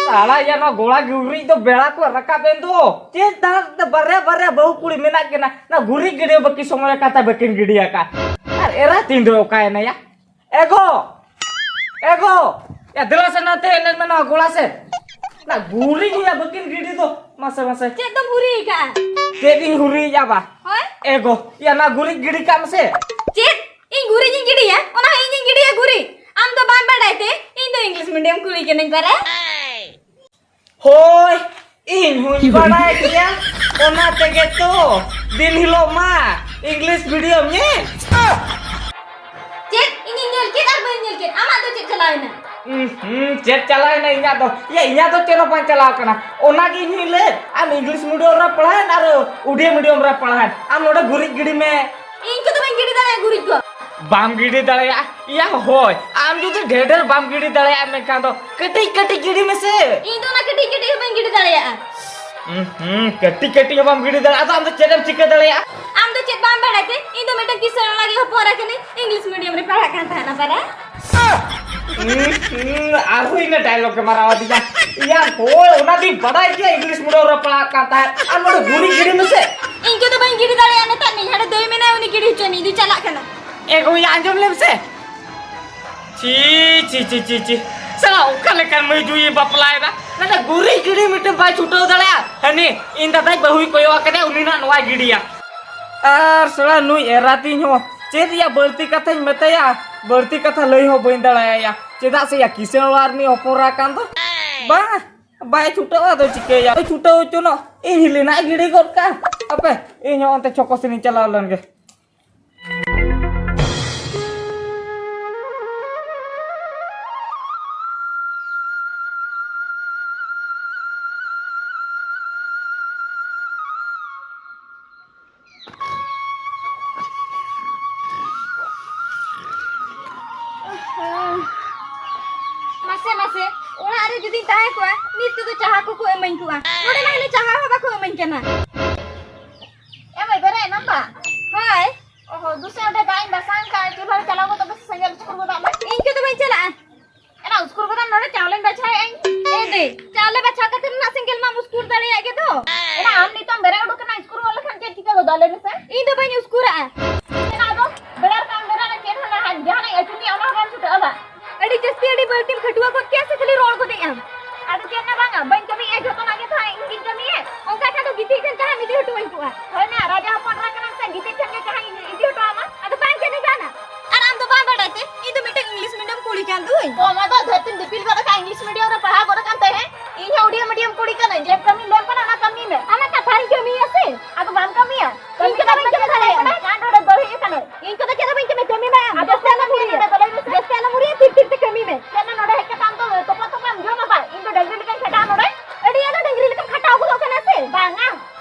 ᱥᱟᱞᱟ, ᱭᱟ, ᱱᱚᱣᱟ ᱜᱚᱲᱟ ᱜᱩᱨᱤᱡ ᱫᱚ ᱵᱮᱲᱟ ᱠᱚ ᱨᱟᱠᱟᱵ ᱮᱱ ᱫᱚ᱾ ᱪᱮᱫ ᱫᱟᱜ ᱛᱮ ᱵᱟᱨᱭᱟ ᱵᱟᱨᱭᱟ ᱵᱟᱹᱦᱩ ᱠᱩᱲᱤ ᱢᱮᱱᱟᱜ ᱠᱤᱱᱟ? ᱱᱚᱣᱟ ᱜᱩᱨᱤᱡ ᱜᱤᱰᱤ ᱵᱟᱹᱠᱤ ᱥᱚᱢᱚᱭ ᱠᱟᱛᱷᱟ ᱵᱟᱹᱠᱤᱱ ᱜᱤᱰᱤ ᱟᱠᱟᱫ᱾ ᱟᱨ ᱮᱨᱟ ᱛᱤᱧ ᱫᱚ ᱚᱠᱟᱭᱮᱱᱟ ᱭᱟ? ᱮᱜᱳ! ᱮᱜᱳ! ᱭᱟ, ᱫᱮᱞᱟ ᱥᱮ ᱱᱟᱛᱮ ᱦᱮᱡ ᱞᱮᱱ ᱢᱮ ᱱᱚᱣᱟ ᱜᱚᱲᱟ ᱥᱮᱫ᱾ ᱱᱟ ᱜᱩᱨᱤᱡ ᱦᱩᱭᱟ ᱵᱟᱹᱠᱤᱱ ᱜᱤᱰᱤ ᱫᱚ᱾ ᱢᱟᱥᱮ, ᱢᱟᱥᱮ᱾ ᱪᱮᱫ ᱫᱚᱢ ᱦᱩᱨᱤ ᱟᱠᱟᱜᱼᱟ? ᱪᱮᱫ ᱤᱧ ᱦᱩᱨᱤᱭᱮᱫᱼᱟ ᱵᱟ? ᱦᱳᱭ? ᱮᱜᱳ! ᱭᱟ, ᱱᱟ ᱜᱩᱨᱤᱡ ᱜᱤᱰᱤ ᱠᱟᱜ ᱢᱮᱥᱮ᱾ ᱪᱮᱫ? ᱤᱧ ᱜᱩᱨᱤᱡ ᱤᱧ ᱜᱤᱰᱤᱭᱟ? ᱚᱱᱟ ᱦᱚᱸ ᱤᱧᱤᱧ ᱜᱤᱰᱤᱭᱟ ᱜᱩᱨᱤᱡ? ᱟᱢ ᱫᱚ ᱵᱟᱢ ᱵᱟᱰᱟᱭ ᱛᱮ? ᱤᱧ ᱫᱚ English medium ᱠᱩᱲᱤ ᱠᱟᱹᱱᱟᱹᱧ ᱯᱟᱨᱮ᱾ ᱦᱳᱭ, ᱤᱧ ᱦᱚᱸᱧ ᱵᱟᱲᱟᱭ ᱜᱮᱭᱟ᱾ ᱚᱱᱟ ᱛᱮᱜᱮ ᱛᱚ ᱫᱤᱱ ᱦᱤᱞᱳᱜ ᱢᱟ English medium ᱧᱮᱞ᱾ ᱪᱮᱫ? ᱤᱧᱤᱧ ᱧᱮᱞ ᱠᱮᱫ ᱟᱨ ᱵᱟᱹᱧ ᱧᱮᱞ ᱠᱮᱫ? ᱟᱢᱟᱜ ᱫᱚ ᱪᱮᱫ ᱪᱟᱞᱟᱣᱮᱱᱟ? ᱩᱸ, ᱦᱩᱸ, ᱪᱮᱫ ᱪᱟᱞᱟᱣᱮᱱᱟ ᱤᱧᱟᱜ ᱫᱚ? ᱭᱟ, ᱤᱧᱟᱜ ᱫᱚ ᱪᱮᱫ ᱦᱚᱸ ᱵᱟᱝ ᱪᱟᱞᱟᱣ ᱠᱟᱱᱟ᱾ ᱚᱱᱟ ᱜᱮ ᱤᱧ ᱦᱚᱸᱧ ᱞᱟᱹᱭᱮᱫ, ᱟᱢ English medium ᱨᱮ ᱯᱟᱲᱦᱟᱣᱮᱱ ᱟᱨ ᱩᱰᱤᱭᱟ medium ᱨᱮ ᱯᱟᱲᱦᱟᱣᱮᱱ᱾ ᱟᱢ ᱱᱚᱰᱮ ᱜᱩᱨᱤᱡ ᱜᱤᱰᱤ ᱢᱮ᱾ ᱤᱧ ᱠᱚᱫᱚ ᱵᱟᱹᱧ ᱜᱤᱰᱤ ᱫᱟᱲᱮᱭᱟᱜᱼᱟ ᱜᱩᱨᱤᱡ ᱠᱚ᱾ ᱵᱟᱢ ᱜᱤᱰᱤ ᱫᱟᱲᱮᱭᱟᱜᱼᱟ? ᱭᱟ ᱦᱳᱭ, ᱟᱢ ᱡᱩᱫᱤ ᱰᱷᱮᱨ ᱰᱷᱮᱨ ᱵᱟᱢ ᱜᱤᱰᱤ ᱫᱟᱲᱮᱭᱟᱜᱼᱟ, ᱢᱮᱱᱠᱷᱟᱱ ᱫᱚ ᱠᱟᱹᱴᱤᱡ ᱠᱟᱹᱴᱤᱡ ᱜᱤᱰᱤ ᱢᱮᱥᱮ᱾ ᱤᱧ ᱫᱚ ᱚᱱᱟ ᱠᱟᱹᱴᱤᱡ ᱠᱟᱹᱴᱤᱡ ᱦᱚᱸ ᱵᱟᱹᱧ ᱜᱤᱰᱤ ᱫᱟᱲᱮᱭᱟᱜᱼᱟ᱾ ᱦᱩᱸ, ᱦᱩᱸ, ᱠᱟᱹᱴᱤᱡ ᱠᱟᱹᱴᱤᱡ ᱦᱚᱸ ᱵᱟᱢ ᱜᱤᱰᱤ ᱫᱟᱲᱮᱭᱟᱜᱼᱟ, ᱟᱫᱚ ᱟᱢ ᱫᱚ ᱪᱮᱫ ᱮᱢ ᱪᱤᱠᱟᱹ ᱫᱟᱲᱮᱭᱟᱜᱼᱟ? ᱟᱢ ᱫᱚ ᱪᱮᱫ ᱵᱟᱢ ᱵᱟᱲᱟᱭ ᱛᱮ? ᱤᱧ ᱫᱚ ᱢᱤᱫᱴᱟᱝ ᱠᱤᱥᱟᱹᱬ ᱚᱲᱟᱜ ᱨᱮ ᱦᱚᱯᱚᱱ ᱮᱨᱟ ᱠᱟᱹᱱᱟᱹᱧ, English medium ᱨᱮ ᱯᱟᱲᱦᱟᱜ ᱠᱟᱱ ᱛᱟᱦᱮᱱᱟ ᱯᱟᱨᱟ᱾ ᱦᱩᱸ, ᱦᱩᱸ, ᱟᱨᱦᱚᱸ ᱤᱱᱟᱹ ᱰᱟᱭᱞᱚᱜ ᱜᱮ ᱢᱟᱨᱟᱣ ᱟᱹᱫᱤᱧᱟ᱾ ᱤᱭᱟ ᱦᱳᱭ, ᱚᱱᱟ ᱫᱤᱱ ᱵᱟᱰᱟᱭ ᱜᱮᱭᱟ ᱤᱝᱞᱤᱥ ᱢᱤᱰᱤᱭᱟᱢ ᱨᱮ ᱯᱟᱲᱦᱟᱜ ᱠᱟᱱ ᱛᱟᱦᱮᱸᱫ᱾ ᱟᱨ ᱱᱚᱰᱮ ᱜᱩᱨᱤᱡ ᱜᱤᱰᱤ ᱢᱮᱥᱮ᱾ ᱤᱧ ᱠᱚᱫᱚ ᱵᱟᱹᱧ ᱜᱤᱰᱤ ᱫᱟᱲᱮᱭᱟᱜᱼᱟ ᱱᱮᱛᱟᱨ ᱱᱤᱧ᱾ ᱦᱟᱸᱰᱮ ᱫᱟᱹᱭ ᱢᱮᱱᱟᱭᱟ, ᱩᱱᱤ ᱜᱤᱰᱤ ᱦᱚᱪᱚᱭ ᱢᱮ, ᱤᱧ ᱫᱚ ᱪᱟᱞᱟᱜ ᱠᱟᱱᱟ᱾ ᱮ ᱜᱳᱭᱟ, ᱟᱸᱡᱚᱢ ᱞᱮᱢ ᱥᱮ᱾ ᱪᱤ, ᱪᱤ, ᱪᱤ, ᱪᱤ, ᱪᱤ᱾ ᱥᱟᱞᱟ ᱚᱠᱟ ᱞᱮᱠᱟᱱ ᱢᱟᱹᱭ ᱡᱩᱭᱤ ᱵᱟᱯᱞᱟᱭᱮᱫᱟ? ᱱᱟᱰᱮ ᱜᱩᱨᱤᱡ ᱜᱤᱰᱤ ᱢᱤᱫᱴᱮᱱ ᱵᱟᱭ ᱪᱷᱩᱴᱟᱹᱣ ᱫᱟᱲᱮᱭᱟᱜᱼᱟ᱾ ᱦᱟᱹᱱᱤ ᱤᱧ ᱫᱟᱫᱟᱭ ᱵᱟᱹᱦᱩᱭ ᱠᱚᱭᱚᱜ ᱟᱠᱟᱫᱮᱭᱟ, ᱩᱱᱤ ᱱᱟᱜ ᱱᱚᱣᱟᱭ ᱜᱤᱰᱤᱭᱟ᱾ ᱟᱨ ᱥᱟᱞᱟ ᱱᱩᱭ ᱮᱨᱟ ᱛᱤᱧ ᱦᱚᱸ ᱪᱮᱫ ᱨᱮᱭᱟᱜ ᱵᱟᱹᱲᱛᱤ ᱠᱟᱛᱷᱟᱧ ᱢᱮᱛᱟᱭᱟ? ᱵᱟᱹᱲᱛᱤ ᱠᱟᱛᱷᱟ ᱞᱟᱹᱭ ᱦᱚᱸ ᱵᱟᱹᱧ ᱫᱟᱲᱮᱭᱟᱭᱟ, ᱪᱮᱫᱟᱜ ᱥᱮ ᱭᱟ ᱠᱤᱥᱟᱹᱬ ᱚᱲᱟᱜ ᱨᱤᱱᱤᱡ ᱦᱚᱯᱚᱱ ᱮᱨᱟ ᱠᱟᱱ ᱫᱚ᱾ ᱵᱟᱝ, ᱵᱟᱭ ᱪᱷᱩᱴᱟᱹᱣᱟ, ᱟᱫᱚ ᱪᱤᱠᱟᱹᱭᱟ? ᱪᱷᱩᱴᱟᱹᱣ ᱦᱚᱪᱚᱱᱚᱜ, ᱤᱧ ᱦᱤᱞᱤ ᱱᱟᱜ ᱜᱤᱰᱤ ᱜᱚᱫ ᱠᱟᱜᱼᱟ᱾ ᱦᱟᱯᱮ, ᱤᱧ ᱦᱚᱸ ᱚᱱᱛᱮ ᱪᱷᱚᱠᱚ ᱥᱮᱱᱤᱧ ᱪᱟᱞᱟᱣ ᱞᱮᱱ ᱜᱮ᱾ ᱢᱟᱥᱮ, ᱢᱟᱥᱮ, ᱚᱲᱟᱜ ᱨᱮ ᱡᱩᱫᱤᱧ ᱛᱟᱦᱮᱸ ᱠᱚᱜᱼᱟ, ᱱᱤᱛ ᱛᱮᱫᱚ ᱪᱟᱦᱟ ᱠᱚᱠᱚ ᱮᱢᱟᱹᱧ ᱠᱚᱜᱼᱟ᱾ ᱱᱚᱰᱮ ᱢᱟ ᱦᱟᱱᱮ ᱪᱟᱦᱟ ᱦᱚᱸ ᱵᱟᱠᱚ ᱮᱢᱟᱹᱧ ᱠᱟᱱᱟ᱾ ᱮ ᱢᱟᱹᱭ, ᱵᱮᱨᱮᱫ ᱮᱱᱟᱢ ᱵᱟ? ᱦᱳᱭ᱾ ᱚᱦᱚ, ᱫᱩᱥᱮ ᱚᱸᱰᱮ ᱫᱟᱜ ᱤᱧ ᱵᱟᱥᱟᱝ ᱠᱟᱜᱼᱟ, ᱪᱩᱞᱦᱟᱹ ᱨᱮ ᱪᱟᱞᱟᱣ ᱜᱚᱫᱚᱜ ᱢᱮᱥᱮ, ᱥᱮᱸᱜᱮᱞ ᱩᱥᱠᱩᱨ ᱜᱚᱫᱟᱜ ᱢᱮ᱾ ᱤᱧ ᱠᱚᱫᱚ ᱵᱟᱹᱧ ᱪᱟᱞᱟᱜᱼᱟ᱾ ᱮᱱᱟ ᱩᱥᱠᱩᱨ ᱜᱚᱫᱟᱢ, ᱱᱚᱰᱮ ᱪᱟᱣᱞᱮᱧ ᱵᱟᱪᱷᱟᱣᱮᱫ ᱟᱹᱧ᱾ ᱮ ᱫᱟᱹᱭ, ᱪᱟᱣᱞᱮ ᱵᱟᱪᱷᱟᱣ ᱠᱟᱛᱮ ᱨᱮᱱᱟᱜ ᱥᱮᱸᱜᱮᱞ ᱢᱟᱢ ᱩᱥᱠᱩᱨ ᱫᱟᱲᱮᱭᱟᱜ ᱜᱮ ᱫᱚ᱾ ᱮᱱᱟ ᱟᱢ ᱱᱤᱛᱚᱜ ᱮᱢ ᱵᱮᱨᱮᱫ ᱩᱰᱩᱠ ᱮᱱᱟ, ᱩᱥᱠᱩᱨ ᱜᱚᱫ ᱞᱮᱠᱷᱟᱱ ᱪᱮᱫ ᱪᱤᱠᱟᱹ ᱜᱚᱫᱚᱜᱼᱟ, ᱞᱟᱹᱭ ᱢᱮᱥᱮ? ᱤᱧ ᱫᱚ ᱵᱟᱹᱧ ᱩᱥᱠᱩᱨᱟᱜᱼᱟ᱾ ᱮᱱᱟ ᱟᱫᱚ ᱵᱮᱲᱟ ᱨᱟᱠᱟᱵ ᱮᱢ ᱵᱮᱨᱮᱫ ᱮᱱᱟ, ᱪᱮᱫ ᱦᱚᱸ ᱱᱟᱦᱟᱜ ᱡᱟᱦᱟᱱᱟᱜ ᱤᱧ ᱟᱹᱪᱩᱨ ᱢᱮᱭᱟ, ᱚᱱᱟ ᱦᱚᱸ ᱵᱟᱢ ᱪᱷᱩᱴᱟᱹᱜᱼᱟ ᱵᱟ? ᱟᱹᱰᱤ ᱡᱟᱹᱥᱛᱤ, ᱟᱹᱰᱤ ᱵᱟᱹᱲᱛᱤᱢ ᱠᱷᱟᱹᱴᱩᱣᱟᱹ ᱜᱚᱫ ᱠᱮᱭᱟ ᱥᱮ ᱠᱷᱟᱹᱞᱤ ᱨᱚᱲ ᱜᱚᱫᱮᱜ ᱟᱢ? ᱟᱫᱚ ᱪᱮᱫ ᱦᱚᱸ ᱵᱟᱝᱟ, ᱵᱟᱹᱧ ᱠᱟᱹᱢᱤᱭᱮᱫᱼᱟ, ᱡᱚᱛᱚᱱᱟᱜ ᱜᱮ ᱛᱟᱦᱮᱸ ᱤᱧ ᱜᱤᱧ ᱠᱟᱹᱢᱤᱭᱮᱫ᱾ ᱚᱱᱠᱟ ᱠᱷᱟᱱ ᱫᱚ ᱜᱤᱛᱤᱡ ᱠᱟᱱ ᱛᱟᱦᱮᱸ ᱤᱫᱤ ᱦᱚᱴᱚ ᱟᱹᱧ ᱠᱚᱜᱼᱟ᱾ ᱦᱳᱭ ᱱᱟ, ᱨᱟᱡᱟ ᱦᱚᱯᱚᱱ ᱮᱨᱟ ᱠᱟᱱᱟᱢ ᱥᱮ, ᱜᱤᱛᱤᱡ ᱴᱷᱮᱱ ᱜᱮ ᱡᱟᱦᱟᱸᱭ ᱤᱫᱤ ᱦᱚᱴᱚ ᱟᱢᱟ, ᱟᱫᱚ ᱵᱟᱝ ᱠᱟᱹᱢᱤ ᱜᱟᱱᱟ᱾ ᱟᱨ ᱟᱢ ᱫᱚ ᱵᱟᱢ ᱵᱟᱰᱟᱭ ᱛᱮ, ᱤᱧ ᱫᱚ ᱢᱤᱫᱴᱮᱱ ᱤᱝᱞᱤᱥ ᱢᱤᱰᱤᱭᱟᱢ ᱠᱩᱲᱤ ᱠᱟᱱ ᱫᱩᱧ᱾ ᱚ, ᱟᱢ ᱫᱚ ᱫᱷᱟᱹᱨᱛᱤᱢ ᱫᱤᱯᱤᱞ ᱜᱚᱫ ᱟᱠᱟᱫ, ᱤᱝᱞᱤᱥ ᱢᱤᱰᱤᱭᱟᱢ ᱨᱮ ᱯᱟᱲᱦᱟᱣ ᱜᱚᱫ ᱟᱠᱟᱱ ᱛᱟᱦᱮᱸᱫ᱾ ᱤᱧ ᱦᱚᱸ ᱩᱰᱤᱭᱟ ᱢᱤᱰᱤᱭᱟᱢ ᱠᱩᱲᱤ ᱠᱟᱹᱱᱟᱹᱧ, ᱪᱮᱫ ᱠᱟᱹᱢᱤᱧ ᱞᱟᱹᱭᱟᱢ ᱠᱟᱱᱟ, ᱚᱱᱟ ᱠᱟᱹᱢᱤ ᱢᱮ᱾ ᱟᱢᱟᱜ ᱠᱟᱛᱷᱟᱧ ᱠᱟᱹᱢᱤᱭᱟ ᱥᱮ? ᱟᱫᱚ ᱵᱟᱢ ᱠᱟᱹᱢᱤᱭᱟ? ᱤᱧ ᱪᱮᱫᱟᱜ ᱵᱟᱹᱧ ᱠᱟᱹᱢᱤ ᱫᱟᱲᱮᱭᱟᱜᱼᱟ? ᱜᱟᱱ ᱦᱚᱲᱮ ᱵᱟᱹᱲᱤᱡ ᱟᱠᱟᱱᱟ᱾ ᱤᱧ ᱠᱚᱫᱚ ᱪᱮᱫ ᱦᱚᱸ ᱵᱟᱹᱧ ᱠᱟᱹᱢᱤᱭᱟ, ᱠᱟᱹᱢᱤ ᱢᱮ᱾ ᱟᱢ ᱡᱟᱹᱥᱛᱤ ᱟᱞᱚᱢ ᱦᱩᱨᱤᱭᱟ᱾ ᱱᱚᱰᱮ ᱫᱚ ᱞᱟᱹᱭ ᱢᱮᱥᱮ᱾ ᱡᱟᱹᱥᱛᱤ ᱟᱞᱚᱢ ᱦᱩᱨᱤᱭᱟ, ᱛᱤᱨ ᱛᱤᱨ ᱛᱮ ᱠᱟᱹᱢᱤ ᱢᱮ᱾ ᱪᱮᱫ ᱱᱚᱰᱮ ᱦᱮᱡ ᱠᱟᱛᱮ ᱟᱢ ᱫᱚ ᱛᱚᱯᱟ ᱛᱚᱯᱟᱢ ᱡᱚᱢᱟ ᱵᱟ? ᱤᱧ ᱫᱚ ᱰᱟᱹᱝᱨᱤ ᱞᱮᱠᱟᱧ ᱠᱷᱟᱴᱟᱜᱼᱟ ᱱᱚᱰᱮ᱾ ᱟᱹᱰᱤ ᱟᱫᱚ ᱰᱟᱹᱝᱨᱤ ᱞᱮᱠᱟᱢ ᱠᱷᱟᱴᱟᱣ ᱜᱚᱫᱚᱜ ᱠᱟᱱᱟ ᱥᱮ? ᱵᱟᱝᱟ,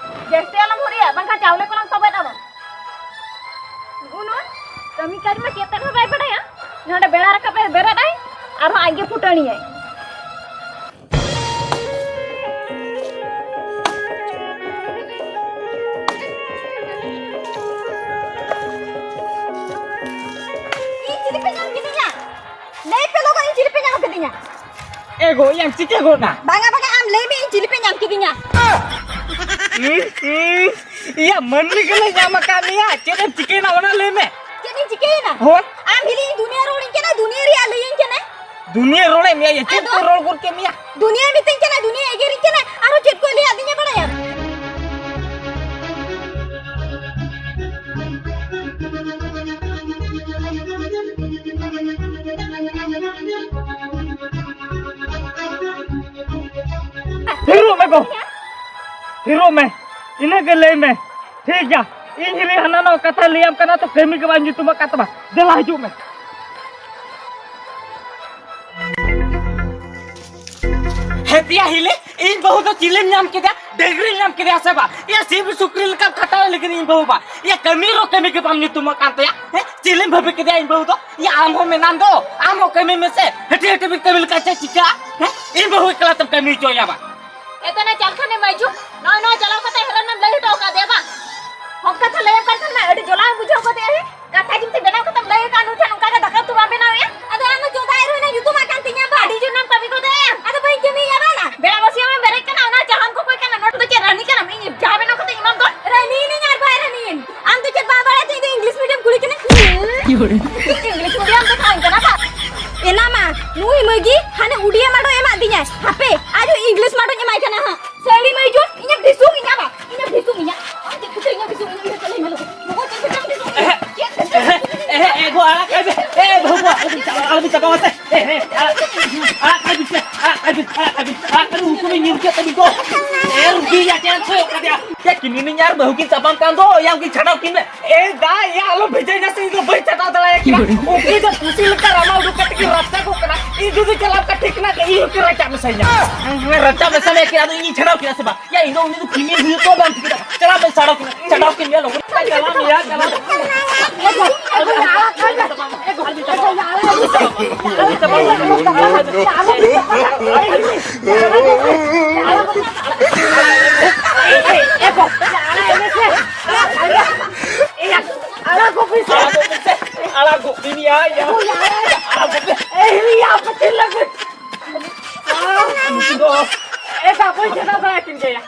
ᱡᱟᱹᱥᱛᱤ ᱟᱞᱚᱢ ᱦᱩᱨᱤᱭᱟ, ᱵᱟᱝᱠᱷᱟᱱ ᱪᱟᱣᱞᱮ ᱠᱚᱞᱟᱝ ᱛᱚᱵᱮᱫ ᱟᱢᱟ᱾ ᱩᱱᱩᱱ ᱠᱟᱹᱢᱤ ᱠᱟᱡᱽ ᱢᱟ ᱪᱮᱫ ᱛᱮᱫ ᱦᱚᱸ ᱵᱟᱭ ᱵᱟᱰᱟᱭᱟ᱾ ᱱᱚᱰᱮ ᱵᱮᱲᱟ ᱨᱟᱠᱟᱵ ᱮ ᱵᱮᱨᱮᱫ ᱟᱭ, ᱟᱨᱦᱚᱸ ᱟᱡ ᱜᱮ ᱯᱷᱩᱴᱟᱹᱱᱤᱭᱟᱭ᱾ ᱤᱧ ᱪᱤᱞᱤ ᱯᱮ ᱧᱟᱢ ᱠᱤᱫᱤᱧᱟ? ᱮ ᱜᱚ, ᱤᱭᱟᱹᱢ ᱪᱤᱠᱟᱹ ᱜᱚᱫ ᱱᱟ? ᱵᱟᱝᱟ, ᱵᱟᱝᱟ, ᱟᱢ ᱞᱟᱹᱭ ᱢᱮ, ᱤᱧ ᱪᱤᱞᱤ ᱯᱮ ᱧᱟᱢ ᱠᱤᱫᱤᱧᱟ? ᱦᱩᱸ, ᱦᱩᱸ, ᱤᱭᱟᱹ, ᱢᱟᱹᱱᱢᱤ ᱠᱟᱱᱟᱧ, ᱧᱟᱢ ᱟᱠᱟᱫ ᱢᱮᱭᱟ, ᱪᱮᱫ ᱮᱢ ᱪᱤᱠᱟᱹᱭᱮᱱᱟ, ᱚᱱᱟ ᱞᱟᱹᱭ ᱢᱮ᱾ ᱪᱮᱫ ᱤᱧ ᱪᱤᱠᱟᱹᱭᱮᱱᱟ? ᱦᱳᱭ᱾ ᱟᱢ ᱦᱤᱞᱤ ᱤᱧ ᱫᱩᱱᱤᱭᱟᱹ ᱨᱚᱲᱤᱧ ᱠᱟᱱᱟ, ᱫᱩᱱᱤᱭᱟᱹ ᱨᱮᱭᱟᱜ ᱞᱟᱹᱭᱟᱹᱧ ᱠᱟᱱᱟ᱾ ᱫᱩᱱᱤᱭᱟᱹ ᱨᱚᱲᱮ ᱢᱮᱭᱟ, ᱭᱟ, ᱪᱮᱫ ᱟᱫᱚ? ᱠᱚ ᱨᱚᱲ ᱜᱚᱫ ᱠᱮᱫ ᱢᱮᱭᱟ? ᱫᱩᱱᱤᱭᱟᱹ ᱢᱤᱛᱟᱹᱧ ᱠᱟᱱᱟ, ᱫᱩᱱᱤᱭᱟᱹ ᱮᱜᱮᱨᱤᱧ ᱠᱟᱱᱟ, ᱟᱨᱚ ᱪᱮᱫ ᱠᱚ ᱞᱟᱹᱭ ᱟᱹᱫᱤᱧᱟ, ᱵᱟᱲᱟᱭᱟᱢ? ᱛᱷᱤᱨᱚᱜ ᱢᱮ ᱜᱚ᱾ ᱛᱷᱤᱨᱚᱜ ᱢᱮ᱾ ᱤᱱᱟᱹᱜ ᱜᱮ ᱞᱟᱹᱭ ᱢᱮ᱾ ᱴᱷᱤᱠ ᱜᱮᱭᱟ᱾ ᱤᱧ ᱦᱤᱞᱤ ᱦᱟᱱᱟ ᱱᱚᱣᱟ ᱠᱟᱛᱷᱟ ᱞᱟᱹᱭᱟᱢ ᱠᱟᱱᱟ ᱛᱚ, ᱠᱟᱹᱢᱤ ᱜᱮ ᱵᱟᱝ ᱧᱩᱛᱩᱢᱚᱜ ᱠᱟᱱ ᱛᱟᱢᱟ᱾ ᱫᱮᱞᱟ ᱦᱤᱡᱩᱜ ᱢᱮ᱾ ᱦᱮᱸ ᱯᱮᱭᱟ ᱦᱤᱞᱤ, ᱤᱧ ᱵᱟᱹᱦᱩ ᱫᱚ ᱪᱤᱞᱤᱢ ᱧᱟᱢ ᱠᱮᱫᱮᱭᱟ? ᱰᱟᱹᱝᱨᱤ ᱧᱟᱢ ᱠᱮᱫᱮᱭᱟ ᱥᱮ ᱵᱟ? ᱤᱭᱟᱹ ᱥᱤᱢ ᱥᱩᱠᱨᱤ ᱞᱮᱠᱟ ᱠᱷᱟᱴᱟᱣ ᱞᱟᱹᱜᱤᱫ ᱤᱧ ᱵᱟᱹᱦᱩ ᱵᱟ᱾ ᱤᱭᱟᱹ ᱠᱟᱹᱢᱤ ᱨᱮ ᱠᱟᱹᱢᱤ ᱜᱮ ᱵᱟᱢ ᱧᱩᱛᱩᱢᱚᱜ ᱠᱟᱱ ᱛᱟᱭᱟ᱾ ᱦᱮᱸ? ᱪᱤᱞᱤᱢ ᱵᱷᱟᱹᱵᱤ ᱠᱮᱫᱮᱭᱟ ᱤᱧ ᱵᱟᱹᱦᱩ ᱫᱚ? ᱤᱭᱟᱹ ᱟᱢ ᱦᱚᱸ ᱢᱮᱱᱟᱢ ᱫᱚ, ᱟᱢ ᱦᱚᱸ ᱠᱟᱹᱢᱤ ᱢᱮᱥᱮ᱾ ᱦᱟᱹᱴᱤ ᱦᱟᱹᱴᱤ ᱵᱤᱱ ᱠᱟᱹᱢᱤ ᱞᱮᱠᱷᱟᱱ ᱪᱮᱫ ᱪᱤᱠᱟᱹᱜᱼᱟ? ᱦᱮᱸ? ᱤᱧ ᱵᱟᱹᱦᱩ ᱮᱠᱞᱟ ᱛᱮᱢ ᱠᱟᱹᱢᱤ ᱦᱚᱪᱚᱭᱟ ᱵᱟ? ᱮ ᱛᱟᱦᱞᱮ ᱪᱟᱞ ᱠᱷᱟᱱᱮᱢ ᱦᱤᱡᱩᱜ, ᱱᱚᱜᱼᱚᱭ ᱱᱚᱣᱟ ᱪᱟᱞᱟᱣ ᱠᱟᱛᱮ ᱦᱮᱨᱳᱱᱮᱢ ᱞᱟᱹᱭ ᱦᱚᱴᱚ ᱟᱠᱟᱫᱮᱭᱟ ᱵᱟᱝ? ᱦᱚᱠ ᱠᱟᱛᱷᱟ ᱞᱟᱹᱭᱟᱢ ᱠᱟᱱ ᱠᱷᱟᱱ ᱢᱟ ᱟᱹᱰᱤ ᱡᱚᱞᱟᱣ ᱵᱩᱡᱷᱟᱹᱣ ᱜᱚᱫᱮᱜᱼᱟ᱾ ᱦᱮᱸ? ᱠᱟᱛᱷᱟ ᱡᱩᱫᱤ ᱵᱮᱱᱟᱣ ᱠᱟᱛᱮᱢ ᱞᱟᱹᱭ ᱟᱠᱟᱫ ᱱᱩᱭ ᱴᱷᱮᱱ ᱚᱱᱠᱟ ᱜᱮ ᱫᱟᱠᱟ ᱩᱛᱩ ᱵᱟᱢ ᱵᱮᱱᱟᱣᱮᱜᱼᱟ? ᱟᱫᱚ ᱟᱢ ᱫᱚ ᱪᱚᱸᱫᱟ ᱮᱨ ᱦᱩᱭᱱᱟ ᱧᱩᱛᱩᱢ ᱟᱠᱟᱱ ᱛᱤᱧᱟ ᱵᱟᱝ? ᱟᱹᱰᱤ ᱡᱳᱨ ᱱᱟᱢ ᱠᱟᱹᱢᱤ ᱜᱚᱫᱮᱜᱼᱟ᱾ ᱟᱫᱚ ᱵᱟᱹᱧ ᱠᱟᱹᱢᱤᱭᱮᱫᱼᱟ ᱵᱟᱝ? ᱵᱮᱲᱟ ᱵᱟᱹᱥᱭᱟᱹᱢ ᱮᱢ ᱵᱮᱨᱮᱫ ᱠᱟᱱᱟ, ᱚᱱᱟ ᱪᱟᱦᱟᱱ ᱠᱚ ᱚᱠᱚᱭ ᱠᱟᱱᱟ? ᱱᱚᱰᱮ ᱫᱚ ᱪᱮᱫ ᱨᱟᱹᱱᱤ ᱠᱟᱱᱟᱢ? ᱤᱧ ᱡᱟᱦᱟᱸ ᱵᱮᱱᱟᱣ ᱠᱟᱛᱮ ᱮᱢᱟᱢ ᱫᱚ ᱨᱟᱹᱱᱤ ᱤᱱᱟᱹᱧ ᱟᱨ ᱵᱟᱭ ᱨᱟᱹᱱᱤᱭᱮᱱ᱾ ᱟᱢ ᱫᱚ ᱪᱮᱫ ᱵᱟᱢ ᱵᱟᱲᱟᱭ ᱛᱮ ᱤᱧ ᱫᱚ English medium ᱠᱩᱲᱤ ᱠᱟᱹᱱᱟᱹᱧ? English medium ᱫᱚ ᱛᱟᱦᱮᱸ ᱠᱟᱱᱟ ᱵᱟᱝ? ᱮᱱᱟ ᱢᱟ, ᱱᱩᱭ ᱢᱟᱹᱭᱜᱤ ᱦᱟᱱᱮ ᱩᱰᱤᱭᱟ ᱢᱟᱰᱚ ᱮᱢᱟᱫ ᱫᱤᱧᱟᱭ᱾ ᱦᱟᱯᱮ, ᱟᱡ ᱦᱚᱸ English ᱢᱟᱰᱚᱧ ᱮᱢᱟᱭ ᱠᱟᱱᱟ ᱦᱟᱸᱜ᱾ ᱥᱟᱹᱲᱤ ᱢᱟᱹᱭ ᱡᱩ, ᱤᱧᱮᱢ ᱰᱷᱤᱥᱩᱢ ᱤᱧᱟ ᱵᱟ? ᱤᱧᱮᱢ ᱰᱷᱤᱥᱩᱢ ᱤᱧᱟ? ᱟᱢ ᱪᱮᱫ ᱠᱚᱪᱚ ᱤᱧᱮᱢ ᱰᱷᱤᱥᱩᱢ ᱤᱧᱟ, ᱤᱧ ᱫᱚ ᱪᱮᱫ ᱞᱟᱹᱭ ᱢᱮ ᱞᱚᱜᱚᱱ᱾ ᱞᱚᱜᱚᱱ ᱪᱮᱫ ᱠᱚᱪᱚᱢ ᱰᱷᱤᱥᱩᱢ ᱤᱧᱟ? ᱪᱮᱫ ᱠᱚᱪᱚᱢ ᱰᱷᱤᱥᱩᱢ ᱤᱧᱟ? ᱮ, ᱮ, ᱮ, ᱜᱚ, ᱟᱲᱟᱜ ᱠᱟᱭ ᱵᱮ᱾ ᱮ, ᱵᱟᱹᱦᱩ ᱜᱚ, ᱟᱞᱚᱵᱤᱱ ᱪᱟᱯᱟ, ᱟᱞᱚᱵᱤᱱ ᱪᱟᱯᱟ ᱢᱟᱥᱮ᱾ ᱮ, ᱮ, ᱟᱲᱟᱜ, ᱟᱲᱟᱜ ᱠᱟᱭ ᱵᱤᱱ ᱥᱮ, ᱟᱲᱟᱜ ᱠᱟᱭ ᱵᱤᱱ, ᱟᱲᱟᱜ ᱠᱟᱭ ᱵᱤᱱ, ᱩᱱᱠᱩ ᱵᱤᱱ ᱧᱩᱨ ᱠᱮᱫ ᱛᱟᱹᱵᱤᱱ ᱫᱚ᱾ ᱮ, ᱨᱩᱜᱤ ᱭᱟ, ᱪᱮᱫ ᱮᱢ ᱥᱚᱭᱚᱜ ᱠᱟᱫᱮᱭᱟ? ᱭᱟ, ᱠᱤᱱᱤᱱᱤᱧ ᱟᱨ ᱵᱟᱹᱦᱩ ᱠᱤᱱ ᱪᱟᱯᱟᱢ ᱠᱟᱱ ᱫᱚ, ᱭᱟ, ᱩᱱᱠᱤᱱ ᱪᱷᱟᱰᱟᱣ ᱠᱤᱱ ᱢᱮ᱾ ᱮ ᱫᱟ, ᱭᱟ, ᱟᱞᱚ ᱵᱷᱮᱡᱟᱧᱟ ᱥᱮ, ᱤᱧ ᱫᱚ ᱵᱟᱹᱧ ᱪᱷᱟᱰᱟᱣ ᱫᱟᱲᱮᱭᱟᱠᱤᱱᱟ᱾ ᱩᱱᱠᱤᱱ ᱫᱚ ᱯᱩᱥᱤ ᱞᱮᱠᱟ ᱨᱟᱢᱟ ᱩᱰᱩᱠ ᱠᱟᱛᱮ ᱠᱤᱱ ᱨᱟᱯᱪᱟ ᱠᱚᱜ ᱠᱟᱱᱟ᱾ ᱤᱧ ᱡᱩᱫᱤ ᱪᱟᱞᱟᱣ ᱠᱟᱛᱮ ᱴᱷᱤᱠ ᱠᱟᱱᱟ, ᱤᱧ ᱦᱚᱸᱠᱤᱱ ᱨᱟᱪᱟ ᱢᱮᱥᱟᱧᱟ᱾ ᱦᱮᱸ, ᱨᱟᱪᱟ ᱢᱮᱥᱟ ᱢᱮ ᱠᱤᱱ, ᱟᱫᱚ ᱤᱧᱤᱧ ᱪᱷᱟᱰᱟᱣ ᱠᱤᱱᱟ ᱥᱮ ᱵᱟᱝ? ᱭᱟ, ᱤᱧ ᱫᱚ ᱩᱱᱤ ᱫᱚ ᱯᱷᱤᱢᱮᱞ ᱦᱩᱭᱩᱜ ᱛᱚ ᱵᱟᱝ ᱴᱷᱤᱠ ᱠᱟᱱᱟ᱾ ᱪᱟᱞᱟᱣ ᱢᱮ, ᱪᱷᱟᱰᱟᱣ ᱠᱤᱱᱟ, ᱪᱷᱟᱰᱟᱣ ᱠᱤᱱ ᱢᱮ, ᱞᱚᱜᱚᱱ ᱪᱟᱞᱟᱜ ᱢᱮ, ᱭᱟ, ᱪᱟᱞᱟᱜ ᱢᱮ᱾ ᱟᱲᱟᱜ ᱜᱚᱜ ᱵᱤᱱ ᱥᱮ᱾ ᱟᱲᱟᱜ ᱜᱚᱜ ᱵᱤᱱ ᱭᱟ, ᱭᱟ᱾ ᱟᱲᱟᱜ ᱜᱚᱜ ᱵᱤᱱ᱾ ᱮᱭ, ᱭᱟ, ᱯᱟᱪᱷᱮ ᱞᱟᱜᱮ᱾ ᱪᱮᱫᱟᱜ ᱵᱟᱭ ᱟᱹᱠᱤᱱ ᱜᱮᱭᱟ?